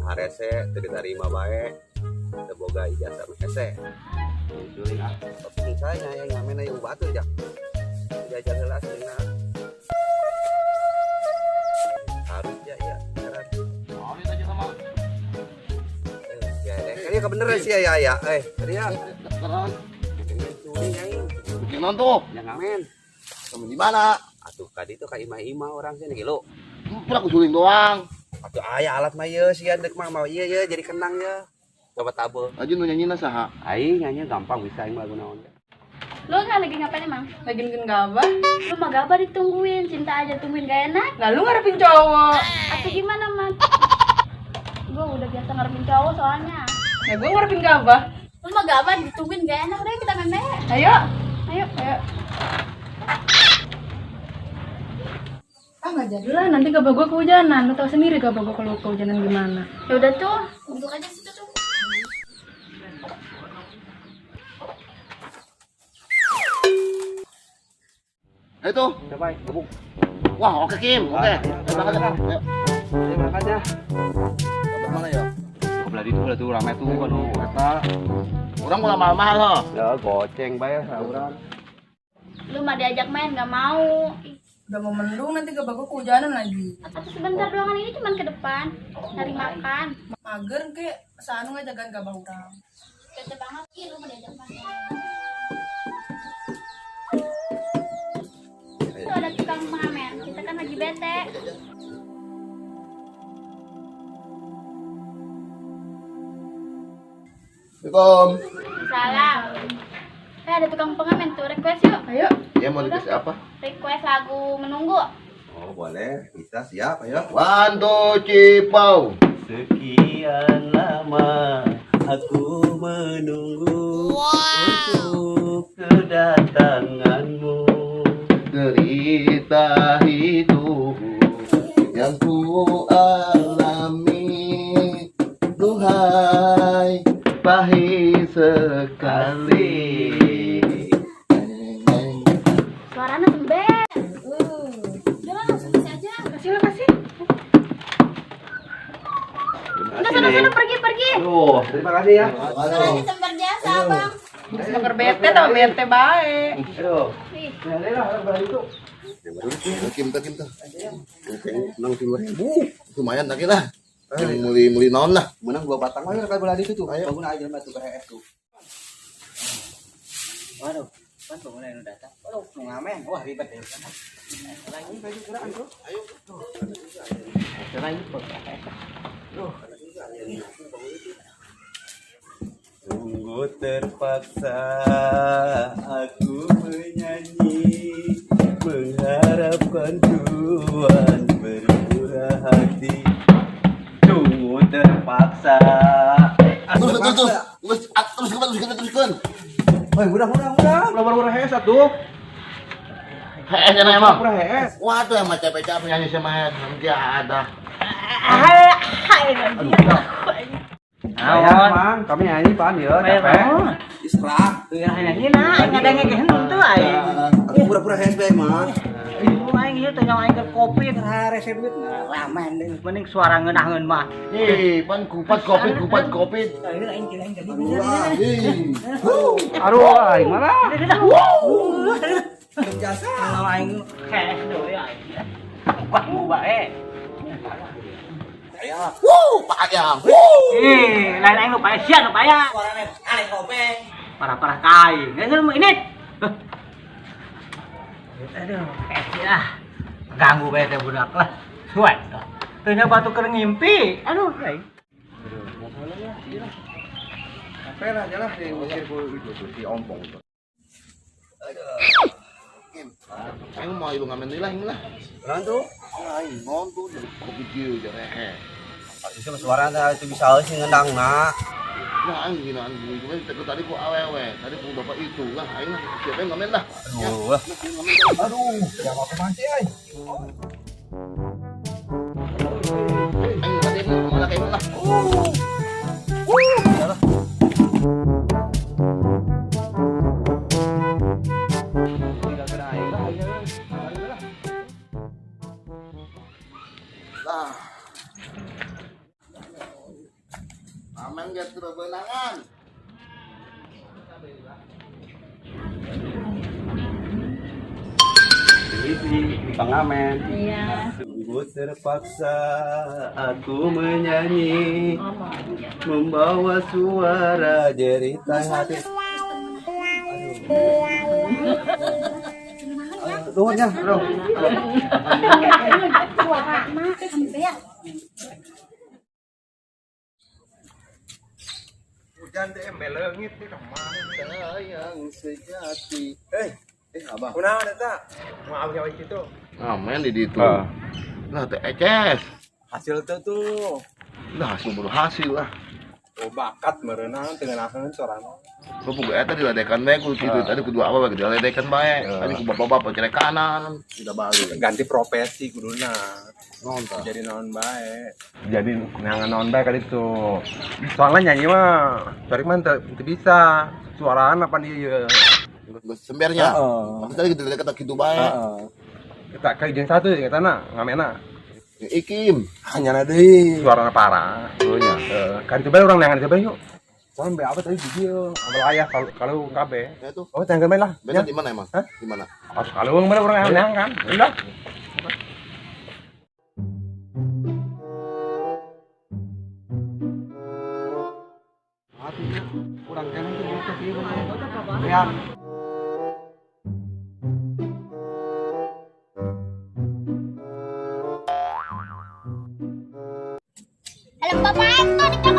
Harese teu ditarima bae. Teu boga ijazah mah hese. Suling ah. Tapi saya yang ngamen aya batur ja. Diajar heula sulingna. Harus ya ya. Heran. Oh, itu aja sama. Ya, kali kebeneran sih ya ya. Eh, tadi ya. Terus Suling aing. bikin non tuh. Yang ngamen. Kamu di mana? Atuh kadi tuh ka imah-imah orang sini gitu. Pura aku suling doang. Atuh aya alat mah ieu sia deuk mah mau ieu ye jadi kenang ye. Coba tabuh. Aja nu nyanyi saha? Aing nyanyi gampang bisa aing lagu naon. Lu nggak lagi ngapain emang? Lagi nungguin gabah. Lu mah gabah ditungguin, cinta aja tungguin gak enak. Lalu ngarepin cowok. Atau gimana, Mat? Gua udah biasa ngarepin cowok soalnya. Ya gue ngarepin gabah. Lu mah gabah ditungguin gak enak, udah kita main deh. Ayo. Ayo. Ayo. Ah nggak jadi lah, nanti gabah gue kehujanan. Lu tau sendiri gabah gue kalau kehujanan gimana. Ya udah tuh, duduk aja situ tuh. Ayo tuh. Coba gebuk. Wah, oke Kim, oke. Ayo berangkat ya. Ayo. Ayo berangkat ya. Kabar mana ya? Kebelah itu lah tuh rame tuh kan eta. Orang mulai mahal-mahal loh. Ya goceng bae urang. Lu mah diajak main gak mau. Ih, Udah mau mendung nanti gabah gue kehujanan lagi. atau sebentar doangan ini cuman ke depan cari makan. Mager ke sanu ngajagan gabah urang. Bete banget ih lu mah diajak main. Tuh ada tukang pengamen, kita kan lagi bete. Assalamualaikum. Salam. Eh ada tukang pengamen tuh, request yuk. Ayo. Ya mau dikasih apa? Request lagu menunggu. Oh, boleh. Bisa siap, ayo. One, two, cipau. Sekian lama aku menunggu untuk kedatanganmu. Derita hidup yang ku alami, duhai pahit sekali. Suaranya tember. Udah lah, langsung kasih aja. Kasih lah kasih. Udah sana sana pergi pergi. Aduh, terima kasih ya. Suaranya tember jasa abang. Mager bete tau bete bae. Aduh. Ih, Ya lah, belah itu. Kim tuh, Kim tuh. Menang 3.000. Lumayan lagi lah. Yang muli muli naon lah. Menang 2 batang aja kalau belah itu tuh. Bangun aja mah tuh ke HS tuh. Waduh, kan bangunan yang datang. Waduh, nu ngamen. Wah, ribet ya. Lagi baju gerak tuh. Ayo. Lagi Sungguh terpaksa aku menyanyi, mengharapkan Tuhan bermurah hati. Sungguh terpaksa. Terus terus terus terus terus terus terus terus terus. Woi, udah udah udah, belum baru HS atuh. HS enak emang. Pura HS. Waduh emang capek-capek nyanyi sama HS nanti ada. Ayo, Mang, kami nyanyi pan ya, capek. Istirahat. Tuh yang nyanyi nah, aing ada ngegehen tuh aing. Aku pura-pura HS bae, Mang. Aing ieu teh nyawa aing keur kopi keur resep duit. Nah, ramen deui mending suara ngeunaheun mah. Ih, pan kupat kopi kupat kopi. Aing aing kira aing jadi. Ih. Aduh, aing mana? Jasa. Kalau aing cash deui aing. Wah, bae. Wuh, Pak Ayang. Wuh. Ih, lain aing nu pae sia nu paya. Suarane kaleng kopi. Parah-parah kai. Ngeungeun ini. Aduh, ah. Ganggu bae teh budak lah. Suai. Teu nya batu keur ngimpi. Aduh, aing. Capek lah, jalan diusir ku itu tuh si ompong tuh. Kim. Aing mau ilu ngamen deui lah aing lah. Kenapa tuh? Aing non tuh jadi kopi kieu jarehe. Itu mah suara teh itu bisa sih ngendang nak. Nah, aing gini aing gini tadi ku awewe, tadi ku bapak itu lah aing lah siapa yang ngamen lah. Aduh, lah. Aduh, ya aku masih aing. Aing tadi mau lah kayak lah. Tinggal kena aing lah, aing lah. Aing lah. Lah. Aman geus teu beunangan. Ini di pengamen. Iya. Sungguh terpaksa aku menyanyi membawa suara jeritan hati. Aduh. Nuhun ya, bro. Suarana sember. Hujan teh meleungit teh kemana? Sayang sejati. Abah. Kunaon eta? Mau awi kitu. Ngamen di ditu. Ah. Lah teh eces. Hasil teh tuh. Lah hasil baru hasil lah. Oh bakat meureunan teu ngeunaheun sorana. Lu pugu eta diledekan bae ku kitu. Tadi kudu apa bae diledekan bae. Tadi ku bapak-bapak cerek kanan, tidak balik. Ganti profesi kuduna. Naon tah? Jadi naon bae. Jadi nangan naon bae kali itu. Soalnya nyanyi mah cari mah teu bisa. Suaraan apa dia ya. Geus sembernya. Heeh. Tapi tadi diledekan kitu bae. Heeh. Kita kayak jeung satu ya tanah ngamena. Ikim. Hanya deui suarana parah. Oh nya. Kan coba orang nangan coba yuk. Soalnya beli apa tadi video sama ayah kalau kalau kabe. Ya tuh. Oh, jangan main lah. Beda di mana emang? Hah? Di mana? Harus kalau mana orang yang kan. Udah. Kurang kene iki sih. Ya. Alam bapak itu.